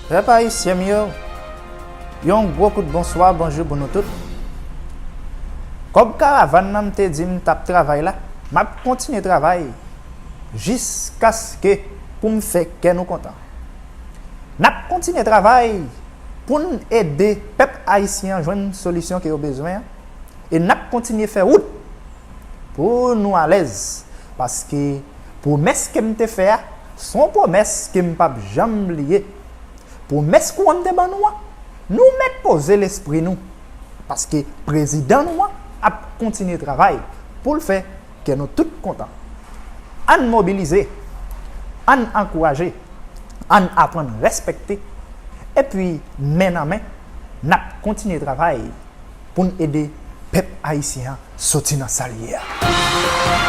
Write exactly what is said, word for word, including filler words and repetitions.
Pèp ayisyen m yo, yon gwo kout bonswa, bonjou pou nou tout. Kòb karavàn nan m te di m t ap travay la, m ap kontinye travay jiskaske pou m fè kè nou kontan. N ap kontinye travay pou n ede pèp ayisyen an jwenn solisyon ke yo bezwen an, e n ap kontinye fè wout pou nou alèz, paske pwomès ke m te fè a, se yon pwomès ke m p ap janm bliye. Pwomès kouran m te ban nou an, nou mèt poze lespri nou, paske prezidan nou an ap kontinye travay pou l fè kè nou tout kontan. Ann mobilize, ann ankouraje, ann aprann respekte, epi men nan men, n ap kontinye travay pou n ede pèp ayisyen an soti nan sa l ye a.